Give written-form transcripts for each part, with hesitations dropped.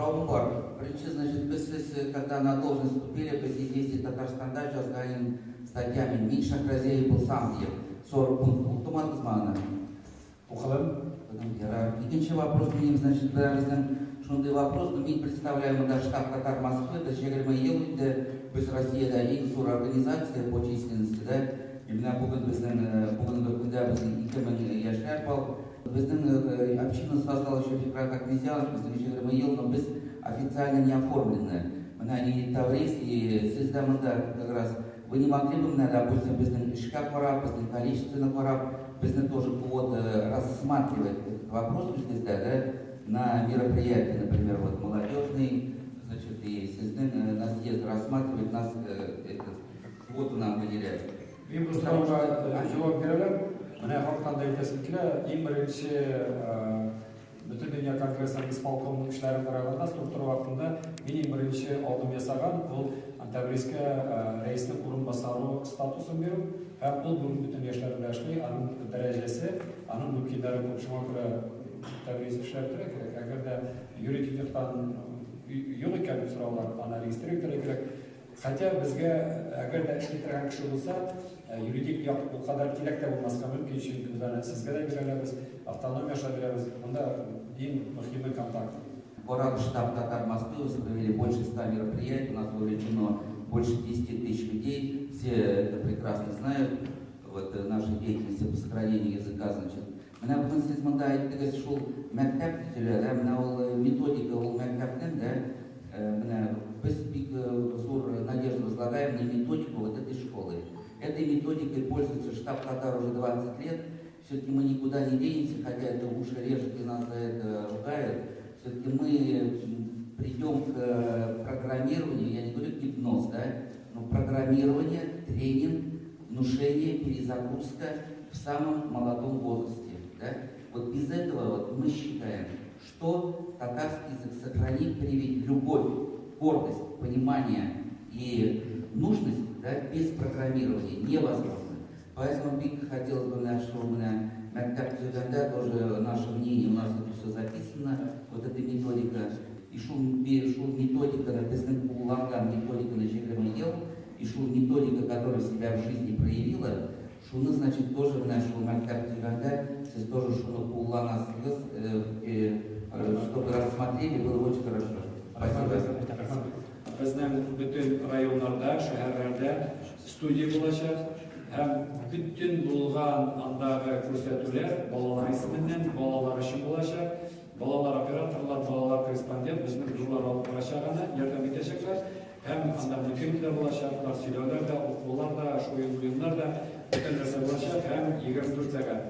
Соравым бар. Беренче, значит, без сез, когда на должность вступили, без «Известия Татарстанда язган статья мин «Мин Шахразеев булсам» диеп 40 пункт укымадыгызмы аны? Укыдым. Укыдым, ярар. Икенче вопрос минем, значит, берәмезнең шундый вопрос, ну, мин представляю монда штаб татар Москвы, без 20 ел инде, без Россиядә иң зур организация по численности, да, и менә бүген безнең, бүгенге көндә безнең 2000 яшьләр бар. Безнең общину создал еще Фикрат Ахметзянов, безнең 20 ел, но без официально не оформлены. Менә и Таврис, и сез дә монда как раз. Вы не могли бы менә, допустим, безнең эшкә карап, безнең количествоны карап, безне тоже квота рассматривать этот вопрос үзегездә, да, на мероприятии, например, вот молодежный, значит, и сезнең на съезд рассматривать нас, этот, квоту нам выделять. Мин бу сорауга җавап бирәләм. Менә хактан да әйтәсем килә. Иң беренче Бөтендөнья конгрессының исполкомының эшләрен караганда, структура вакытында мин иң беренче адым ясаган ул Тәбрискә рәиснең урынбасары статусын бирү һәм ул бүген бөтен яшьләр белән эшли, аның дәрәҗәсе, аның мөмкиннәре күп. Шуңа күрә Тәбрис эшләп тора кирәк. Әгәр дә юридик яктан юк икән сораулар, аны регистрировать итәргә кирәк. Хотя безгә, әгәр дә эшли торган кеше булса, юридик як ул кадәр кирәк тә булмаска мөмкин, чөнки без аны сезгә дә бирә алабыз, автономия аша бирәбез. Монда иң мөһиме контакт. Корал штаб татар Москвы провели больше 100 мероприятий, у нас вовлечено больше 10 тысяч людей, все это прекрасно знают, вот наша деятельность по сохранению языка, значит. Менә бүген сез монда әйттегез, шул мәктәп төзелә, да, менә ул методика ул мәктәпнең, да, менә без бик зур надежду возлагаем на методику вот этой школы. Этой методикой пользуется штаб татар уже 20 лет. Все-таки мы никуда не денемся, хотя это уши режет и нас за это ругают. Все-таки мы придем к программированию, я не говорю гипноз, да, но программирование, тренинг, внушение, перезагрузка в самом молодом возрасте. Да? Вот без этого вот мы считаем, что татарский язык сохранить, привить любовь, гордость, понимание и нужность, да, без программирования невозможно. Поэтому бик хотелось бы, что у меня мәктәп төзегәндә тоже наше мнение, у нас это все записано, вот эта методика. И шул методиканы, безнең кулланган методиканы 20 ел, и шул методика, которая себя в жизни проявила, шуны, значит, тоже менә шул мәктәп төзегәндә сез тоже шуны кулланасыгыз, чтобы рассмотрели, было очень хорошо. Спасибо. Безнең бөтен районнарда, шәһәрләрдә студия булачак һәм бөтен булган андагы күрсәтүләр балалар исеменнән, балалар өчен булачак. Балалар операторлар, балалар корреспондент, безнең зурлар алып барачак аны, ярдәм итәчәкләр. Һәм анда мультфильм да булачак, бар сөйләүләр дә, укулар да, шул уеннар да, бөтен нәрсә булачак һәм 24 сәгать.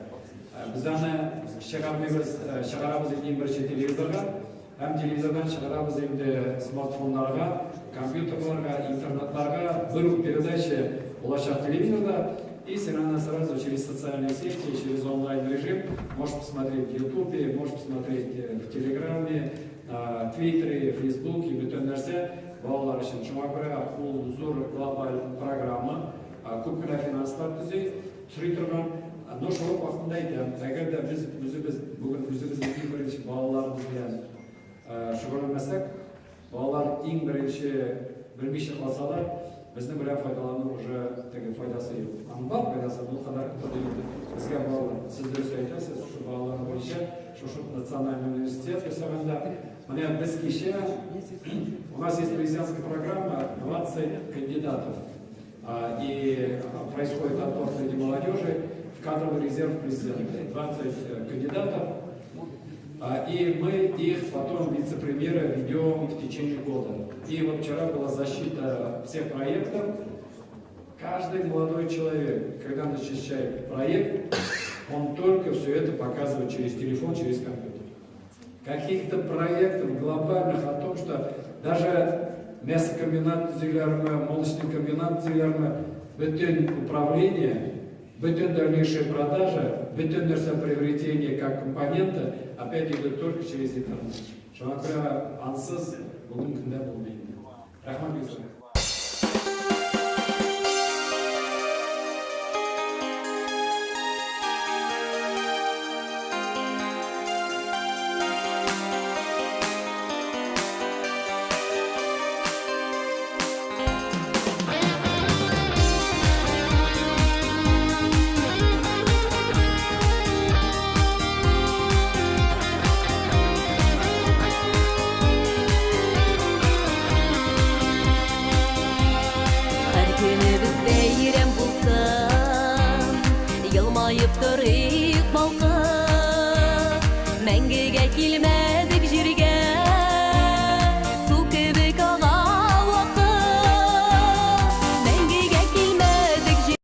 Без аны чыгармыйбыз, чыгарабыз инде иң беренче телевизорга һәм телевизордан чыгарабыз инде смартфоннарга, компьютерларга, интернетларга бер үк передача булачак телевизорда. И син аны сразу через социальные сети, через онлайн режим можешь посмотреть в Ютубе, можешь посмотреть в Телеграме, Твиттере, Фейсбуке, бөтен нәрсә балалар өчен. Шуңа күрә ул зур глобаль программа, күп кенә финанслар төзи, сорый торган. Но шул ук вакытында әйтәм, әгәр дә без үзебез бүген үзебезнең иң беренче балаларыбыз белән шөгыльләнмәсәк, балалар иң беренче белмичә калсалар, безнең белән файдалану уже теге файдасы юк. Аның бар файдасы, ул кадәр юк. Безгә балалар, сез дөрес әйтәсез, шушы балалар буенча шушы национальный университет ясаганда, менә без кичә, у нас есть президентская программа 20 кандидатов. И происходит отбор среди молодежи в кадровый резерв президента. 20 кандидатов. И мы их потом вице-премьера ведем в течение года. И вот вчера была защита всех проектов. Каждый молодой человек, когда он защищает проект, он только все это показывает через телефон, через компьютер. Каких-то проектов глобальных о том, что даже мясокомбинат төзиләрме, молочный комбинат төзиләрме, бөтен управление, бөтен дальнейшая продажа, бөтен нәрсә приобретение как компонента опять идет только через интернет. Шуңа күрә ансыз бүгенге көндә булмый.